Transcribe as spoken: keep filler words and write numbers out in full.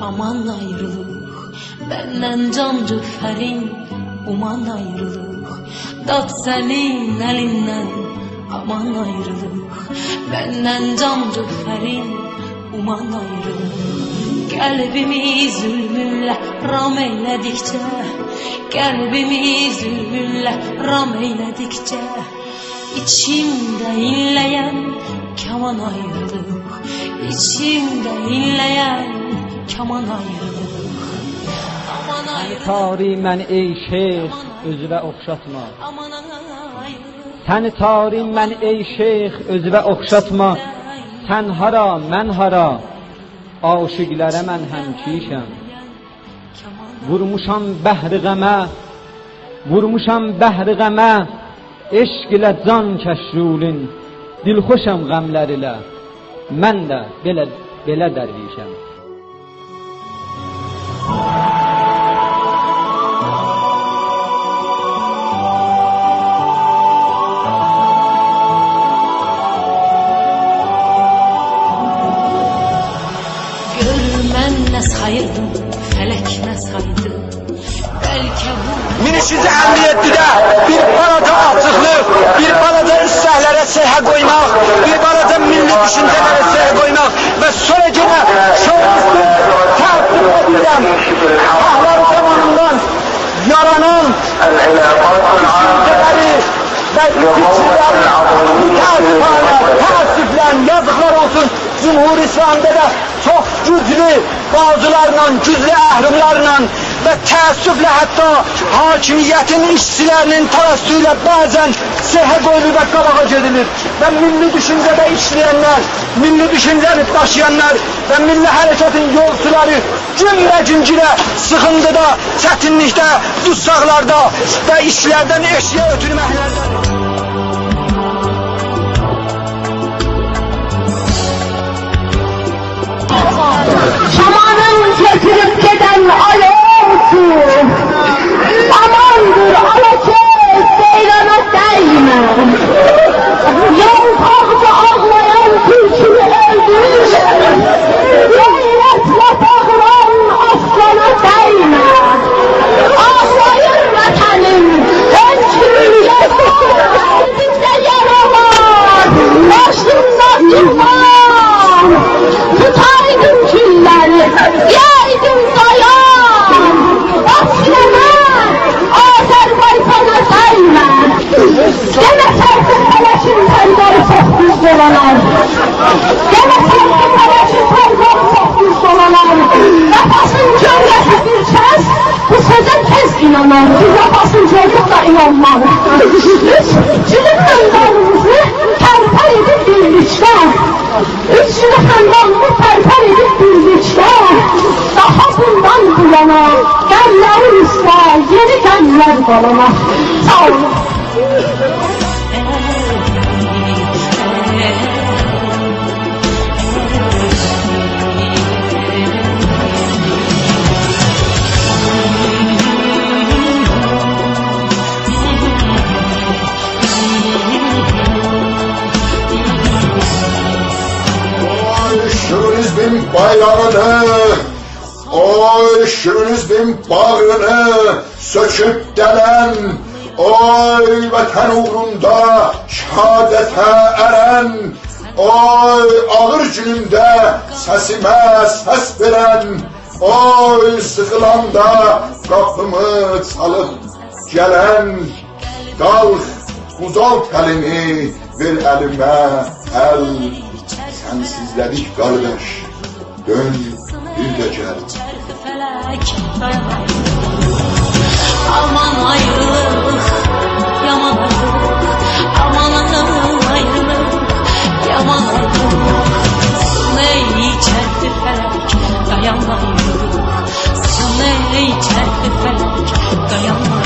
آمان آیریلیق، بندن جان گوهرین، اومان آیریلیق. داد سنین الیندن، آمان آیریلیق، بندن جان گوهرین، اومان آیریلیق. قلبیمی ظلمونله رام ائله‌دیکجه، قلبیمی ظلمونله رام ائله‌دیکجه، ایچیمده اینله‌ین کامان آیریلیق، ایچیمده اینله‌ین کامان آیریلیق. آمان آیریلیق. تاری من ای شیخ، اؤزووه اوخشاتما. آمان آیریلیق. سنی تاری من ای شیخ، اؤزووه اوخشاتما. سن هارا، من هارا؟ عاشیقلره من هم‌کیشم. وورموشام بحر غمه، وورموشام بحر غمه، عشق ایله جان کشرولین، دلخوشم غملر ایله، من ده بئله، بئله درویشم. گؤر من نه ساییردیم، فلک نه سایدی. بلکه بو مین اوچ یوز اللی یئددیده بیر بالاجا آچیقلیق، بیر بالاجا ایستکلره صیحه قویماق، بیر بالاجا میللی دوشونجه‌لره صیحه قویماق و سونرا یئنه شووینیستین تعصبلری ایله شاهلار زامانیندان یارانان دوشونجه‌لری و فیکیرلری متأسفانه، تأسفله، یازیقلار اولسون، جمهوری اسلامی‌ده ده چوخ گوجلو قاضیلارلا، گوجلو اهرملارلا و تأسفله حتی حاکمیتین ایشچیلرینین توسطو ایله بعضا صیحه قویولور و قاباغا گئدیلیر. و میللی دوشونجه‌ده ایشله‌ینلر، میللی دوشونجه‌نی داشییانلار و میللی حرکتین یولچولاری گون‌به‌گون گیره سیخینتیدا، چتینلیکده، دوستاقلاردا و ایشلردن ائشییه اؤتورمکلرده‌دیر. شامانین گؤتوروب گئدن آی اولسون، آماندیر آلا گؤز، سیرانا دیمه. یالپاقجا آغلایان تورکونو اؤلدور، غیرتله باغیران آسلانا دیمه. آغلاییر وطنیم، هؤنکورور یئر. قلبیمده یارا وار، باشیمدا گومان. توتایدیم گوللری، دئیه‌یدیم دایان. باس یئنه، آذربایجانا دیمه. دئمه چرخ فلکین پرلری چوخ دوز دولانار. دئمه چرخ فلکین پرلری چوخ دوز دولانار. وفاسین گؤرمه‌سین بیر کس، بو سؤزه تئز اینانار. بیز وفاسین گؤردوک دا اینانماریق. اوچ گولون منداریمیزی پرپر ائدیب بیرلیکده. اوچ گولو خندانیمی پرپر ائدیب بیرلیکده. داها بوندان بو یانا غملرین اوسته یئنی غملر قالانار. ساغ اولون. آی، شووینیزمین بایراغینی، آی، شووینیزمین باغرینی سؤکوب دلن، آی، وطن اوغروندا شهادته ارن، آی، آغیر گونونده سسیمه سس وئرن، آی، سیخیلاندا قاپیمی چالیب گلن، قالخ، اوزالت الینی، وئر الیمه ال. سنسیزله‌دیک قارداش، دؤن، بیر ده گل. آمان آیریلیق، یامان آیریلیق، آمان آیریلیق، یامان آیریلیق. سون ای چرخ فلک، دایان آیریلیق. سون ای چرخ فلک، دایان آیریلیق.